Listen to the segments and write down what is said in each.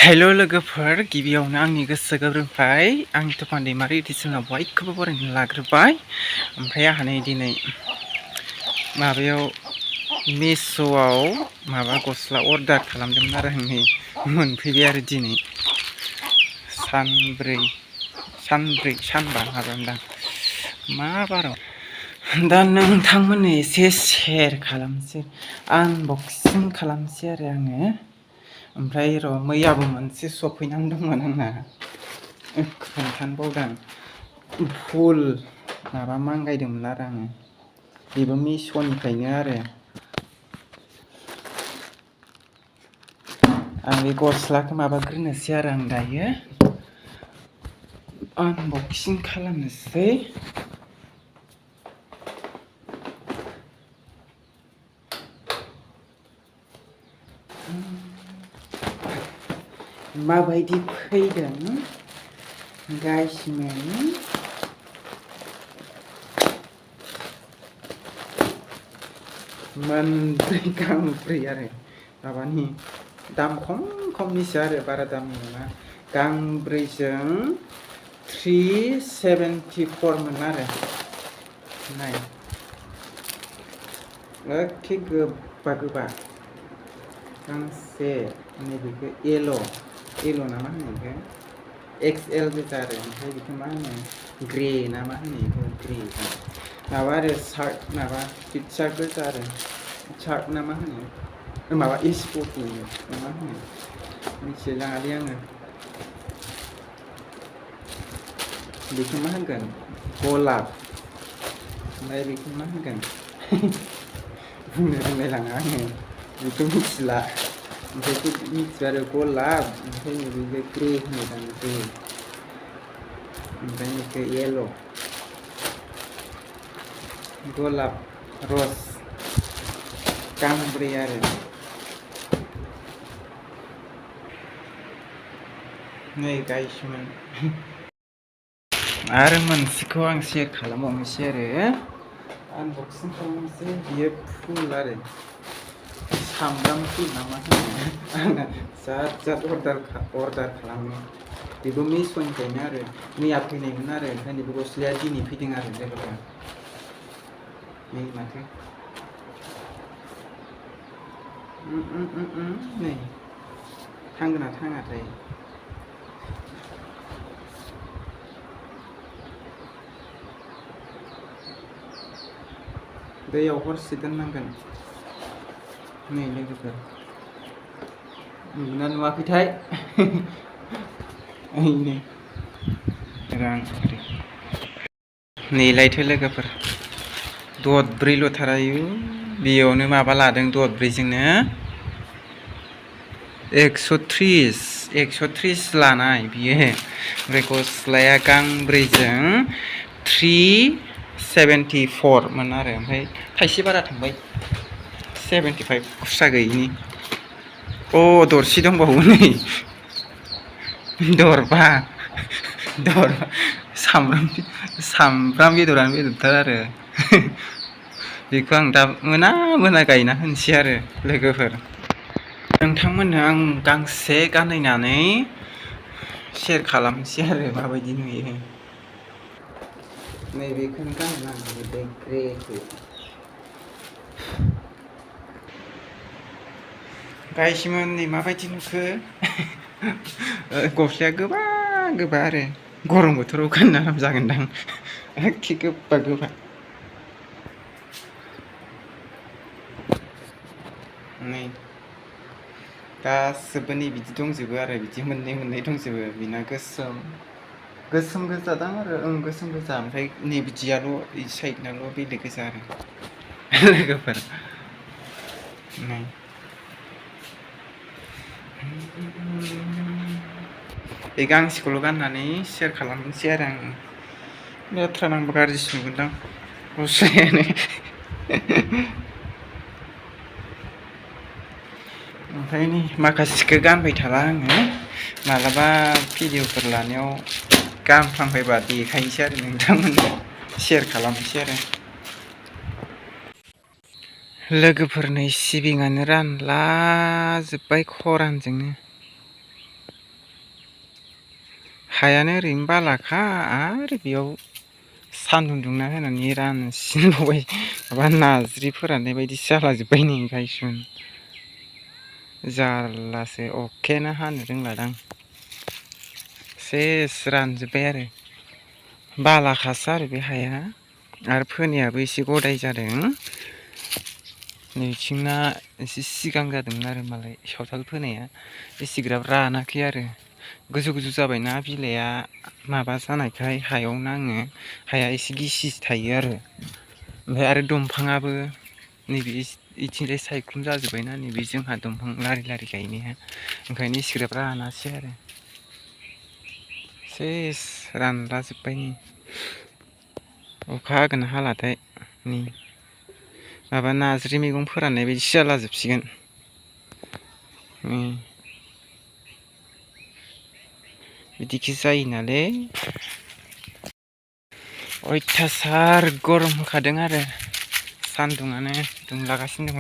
हेल' लोगोफोर, गिबियावनो आंनि गोसो गोरबोनिफ्राय आंनि तुफान दैमारि इउटिउब बयखौबो बरायनो लाग्रोबाय। ओमफ्राय आंहा नै दिनै माबायाव मिश'आव माबा गस्ला अर्डार खालामदोंमोन आरो नै मोनफैबाय आरो दिनै सानबा हाबांदां मा बाराव। दा नोंथांमोननो एसे शेयार खालामसै, आनबक्सिं खालामसै आरो आङो। ओमफ्राय मैयाबो मोनसे सफैनानै दंमोन आंना, खोन्थानो बावदों। फुल माबा मांगायदोंमोन आरो आङो, बेबो मिश'निफ्रायनो आरो। आं बे गस्लाखौ माबाग्रोनोसै आरो आं दायो आनबक्सिं खालामनोसै। माबायदि फैदों गाइसमोन, गांब्रै आरो माबानि दाम खमनिसो आरो, बारा दामनि नङा। गांब्रैजों 374 मोन आरो। नाय एखे गोबा गांसे, नैबेखौ येल' ना मा होनो बेखौ, XL गोजा आरो। ओमफ्राय बेखौ मा होनो, ग्रे ना मा होनो बेखौ, ग्रे माबा आरो शार्ट, माबा फिट शार्ट गोजा आरो। शार्ट ना मा होनो, माबा स्पर्टिं ना मा होनो मिथिलायलाङालै आङो। बेखौ मा होनगोन, गलाब। ओमफ्राय बेखौ मा होनगोन बुंनो रोंलायलाङा आङो, बेखौ मिथिला। ओमफ्राय बेखौ मिथिबाय आरो गलाब, ओमफ्राय नैबे ग्रे होनोदां, ग्रे। ओमफ्राय बेखौ येल', गलाब रस, गांब्रै आरो। नै गाइसमोन, आरो मोनसेखौ आं शेयार खालामबावनोसै आरो, आनबक्सिं खालामनोसै। बियो फुल आरो सामब्राम फुल ना मा होनो, आंना जात अर्डार खालामो। बेबो मिश'निफ्रायनो आरो, मैया फैनायमोन आरो। ओमफ्राय नैबे गस्लाया दिनै फैदों आरो लोगोफोर। नै माथो नै थांगोन ना थाङाथाय, दैयाव हरसे दोननांगोन। नै लोगोफोर, नुगोना नुवाखैथाय नै नेलायथो लोगोफोर, दरब्रैल'थार, आयु बेयावनो माबा लादों, दरब्रैजोंनो 130 लानाय बियो। ओमफ्राय गस्लाया गांब्रैजों 374 मोन आरो। ओमफ्राय थाइसे बारा थांबाय, 75 खुस्रा गैयिनि। दरसे दंबावो नै, दरबा सामब्राम बेदरानो बेदरथार आरो। बेखौ आं दा मोना गायना होनोसै आरो लोगोफोर। नोंथांमोननो आं गांसे गानहोनानै शेयार खालामनोसै आरो माबायदि नुयो। नैबेखौनो गाननांगौ, बे ग्रेखौ। गाइसमोन नै माबायदि नुखो, गस्लाया गोबा आरो, गरम बोथोराव गाननो आराम जागोनदां, एखे गोबा। नै गासिबो नै बिदि दंजोबो आरो, बिदि मोननै दंजोबो। बेना गोसोम गोजादां आरो, गोसोम गोजा। ओमफ्राय नै बिदियाल', साइडनाल' बेलेग गोजा आरो लोगोफोर। नै बे गांसेखौल' गाननानै शेयार खालामनोसै आरो आङो। लेथ्रा नांबा गाज्रिसो नुगोनदां गस्लायानो। ओमफ्राय नै माखासेखौ गानबाय थाला आङो, मालाबा भिडिअफोर लानायाव गानफ्लांबायबा देखायनोसै आरो नोंथांमोननो, शेयार खालामनोसै आरो। लोगोफोर नै सिबिङानो रानला जोब्बाय खरानजोंनो। हायानो ओरैनो बालाखा आरो बेयाव सान्दुं दुंना होनानै रानसिनबावबाय माबा नाज्रि फोराननाय बायदि जालाजोब्बाय नै गायसुन जारलासो अखायानो हानो रोंलादां सेस रानजोब्बाय आरो बालाखासो आरो बे हाया आरो फोनायाबो एसे गदाय जादों नैथिंना एसे सिगां जादोंमोन आरो मालाय सावथाल फोनाया एसेग्राब रानाखै आरो गोजौ गोजौ जाबायना बिलाइआ माबा जानायखाय हायाव नाङो हाया एसे गिसि थायो आरो ओमफ्राय आरो दंफाङाबो नैबे इथिंजाय सायख्लुम जाजोब्बायना नैबे जोंहा दंफां लारि लारि गायनाया ओंखायनो इसिग्राब रानासै आरो सेस रानलाजोब्बाय नै अखा हागोन ना हालाथाय नै माबा नाज्रि मैगं फोराननाय बायदिसो जालाजोबसिगोन बिदिखि जायो नालै अयथासार गरम होखादों आरो सान्दुङानो दुंलागासिनो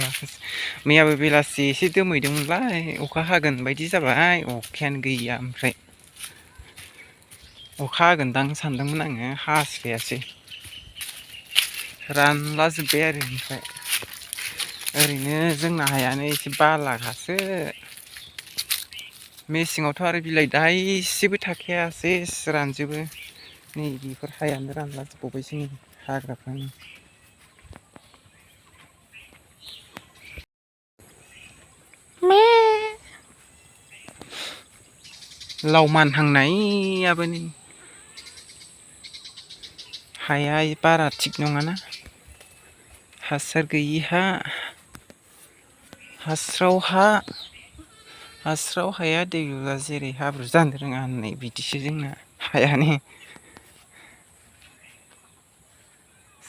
मैयाबो बेलासि एसे दोमैदोंमोनलाय अखा हागोन बायदि जाबाय अखायानो गैया ओमफ्राय अखा हागोनदां सानदोंमोन आङो हास्रायासै रानलाजोब्बाय आरो ओमफ्राय ओरैनो जोंना हायानो एसे बालाखासो मेसेङावथ' आरो बिलाइ दाइसेबो थाखाया सेस रानजोबो नै बेफोर हायानो रानलाजोबबावबायसो नै हाग्राफ्रानो लाव मानहांनायाबो नै हाया बारा थिग नङाना हासार गैयि हा हास्राव हाया दै लुला जेरै हाब्रु जानो रोङा होननाय बिदिसो जोंना हायानो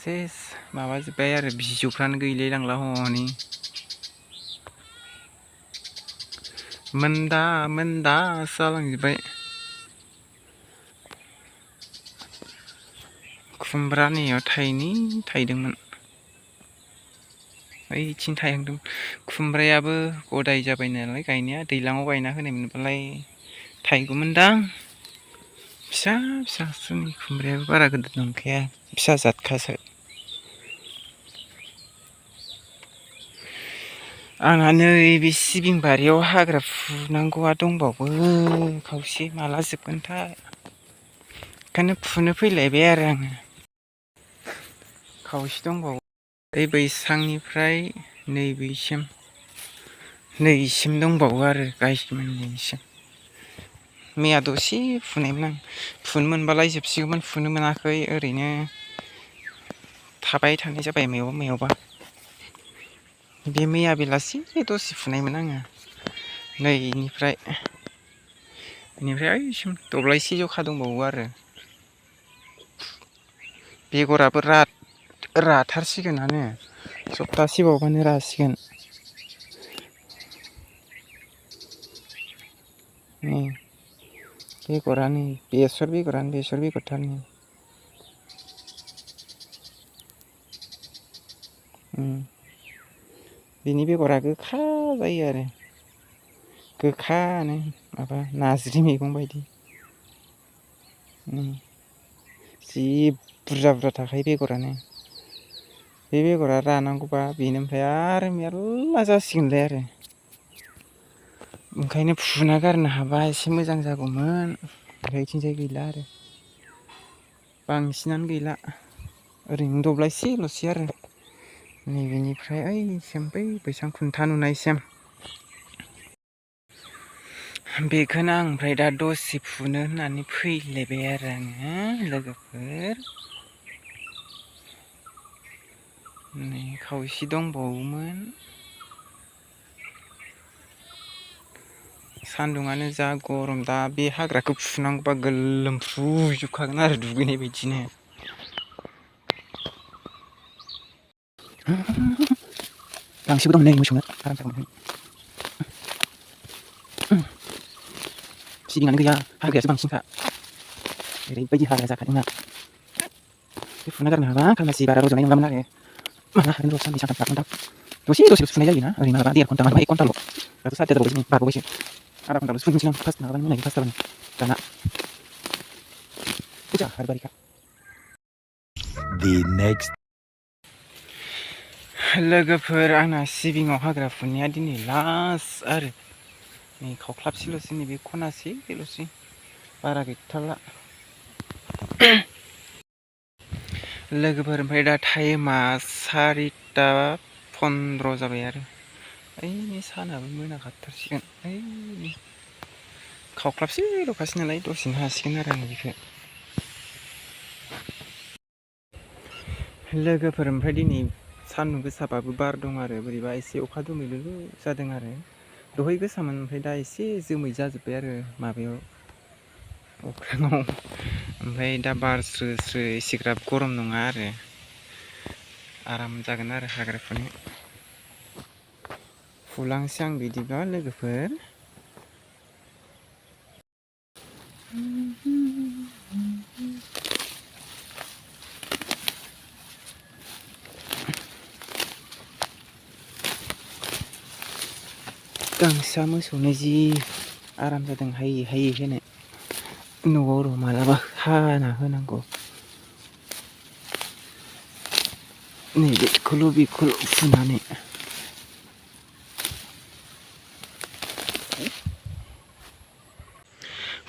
सेस माबाजोब्बाय आरो बिजौफ्रानो गैलाय लांला हनै मोनदा जालांजोब्बाय खुमब्रा नैयाव थाइनै थाइदोंमोन ओइथिं थायहांदों खुमब्रायाबो गदाय जाबाय नालाय गायनाया दैज्लाङाव गायना होनाय मोनबालाय थाइगौमोनदां फिसा फिसासो नै खुमब्रायाबो बारा गिदिर नंखाया फिसा जादखासो आंहा नैबे सिबिं बारियाव हाग्रा फुनांगौआ दंबावो खावसे माला जोबगोनथाय ओंखायनो फुनो फैलायबाय आरो आङो खावसे दंबावो ओइ बैसांनिफ्राय नैसिम दंबावो आरो गायमोननायसिम मैया दसे फुनायमोन आं फुनो मोनबालाय जोबसिगौमोन फुनो मोनाखै ओरैनो थाबाय थानाय जाबाय मायावबा बे मैया बेलासि दसे फुनायमोन आङो बेनिफ्राय ओइसिम दब्लायसे जखा दंबावो आरो बेगराबो राथारसिगोनानो सप्तासे बावबानो रासिगोन बेगरानो बेसर बेगरथारनो बिनि बेगरा गोखा जायो आरो गोखानो माबा नाज्रि मैगं बायदि जि बुरजा थाखायो बेगरानो बे बेगरा रानांगौबा बेनिफ्राय आरो मेरला जासिगोनलाय आरो ओंखायनो फुना गारनो हाबा एसे मोजां जागौमोन ओमफ्राय इथिंजाय गैला आरो बांसिनानो गैला ओरैनो दब्लायसेल'सै आरो नैबेनिफ्राय ओइसिम बै बैसां खुन्था नुनायसिम बेखौनो आं ओमफ्राय दा दसे फुनो होननानै फैलायबाय आरो आङो लोगोफोर नै खावसे दंबावोमोन सान्दुङानो जा गरम दा बे हाग्राखौ फुनांगौबा गोलोमफ्रुजोबखागोन आरो दुगैनाय बायदिनो गांसोबो दं नै मोसौनो आराम जागौमोन सिबिङानो गैया हाग्रायासो बांसिनखा ओरैबायदि हाग्रा जाखादोंना बे फुना गारनो हाबा खालमासि बारा रज'नाय नङामोन आरो माला हागोन र' साननै सानथाम थागोनदां दसेल' फुनाय जायोना ओरैनो माबा 1 घन्टा माबा 1 घन्टाल' दाथ' 7 बारग'बायसो आधा घन्टाल'सो फुनोसै आं फार्स्ट माबाबानो मोनायो फार्स्ट जाबानो दाना गोजा हारबारिखा The next लोगोफोर आंना सिबिङाव हाग्रा फुनाया दिनै लास्ट आरो नै खावख्लाबसेल'सै नैबे खनासेल'सै बारा गैथारला लोगोफोर ओमफ्राय दा टाइमा 4:15 जाबाय आरो ओइनि सानाबो मोनाखाथारसिगोन ओइ खावख्लाबसेल'खासै नालाय दसेनो हासिगोन आरो आं बेखौ लोगोफोर ओमफ्राय दिनै सान्दुं गोसाबाबो बार दं आरो बोरैबा एसे अखा दोमैलु जादों आरो दहाय गोसामोन ओमफ्राय दा एसे जोमै जाजोब्बाय आरो माबायाव अख्राङाव ओमफ्राय दा बार स्रो स्रो एसेग्राब गरम नङा आरो आराम जागोन आरो हाग्रा फुनो फुलांसै आं बिदिबा लोगोफोर गांसोआ मोसौनो जि आराम जादों हायै हायै होनो न'आव र' मालाबा हाना होनांगौ नै बेखौल' फुनानै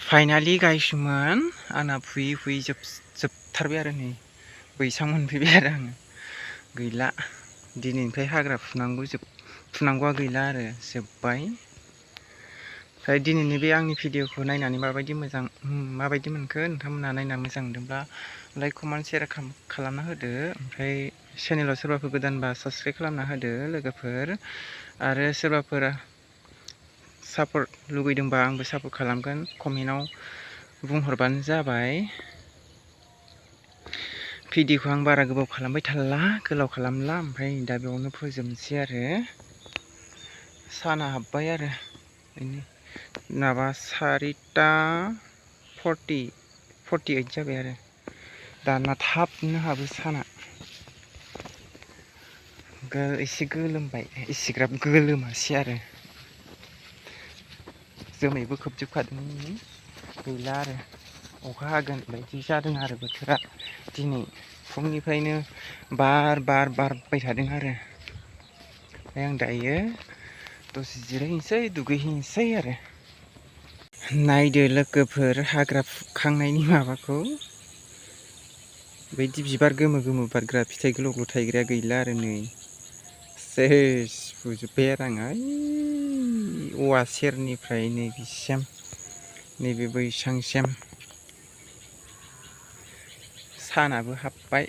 फाइनालि गायसोमोन आंना फुयै जोबथारबाय आरो नै बैसां मोनफैबाय आरो आङो गैला दिनैनिफ्राय हाग्रा फुनांगौआ गैला आरो जोब्बाय ओमफ्राय दिनैनि बे आंनि भिडिअखौ नायनानै माबायदि मोनखो नोंथांमोना नायना मोजां मोनदोंब्ला लाइक कमेन्ट शेयार खालामना होदो ओमफ्राय चेनेलाव सोरबाफोर गोदानबा साबस्क्राइब खालामना होदो लोगोफोर आरो सोरबाफोर सापर्ट लुगैदोंबा आंबो सापर्ट खालामगोन कमेन्टआव बुंहरबानो जाबाय भिडिअखौ आं बारा गोबाव खालामबाय थाला गोलाव खालामला ओमफ्राय दा बेयावनो फोजोबनोसै आरो साना हाबबाय आरो माबा 4:48 जाबाय आरो दाना थाबनो हाबो साना एसे गोलोमबाय एसेग्राब गोलोमासै आरो जोमैबो खोबजोबखादों गैला आरो अखा हागोन बायदि जादों आरो बोथोरा दिनै फुंनिफ्रायनो बारबाय थादों आरो ओमफ्राय आं दायो दसे जिरायहैनोसै दुगैहैनोसै आरो नायदो लोगोफोर हाग्रा फुखांनायनि माबाखौ बायदि बिबार गोमो बारग्रा फिथाइ गोलाव थायग्राया गैला आरो नै सेस फुजोब्बाय आरो आं औवा सेरनिफ्राय नैबेसिम नैबे बैसांसिम सानाबो हाबबाय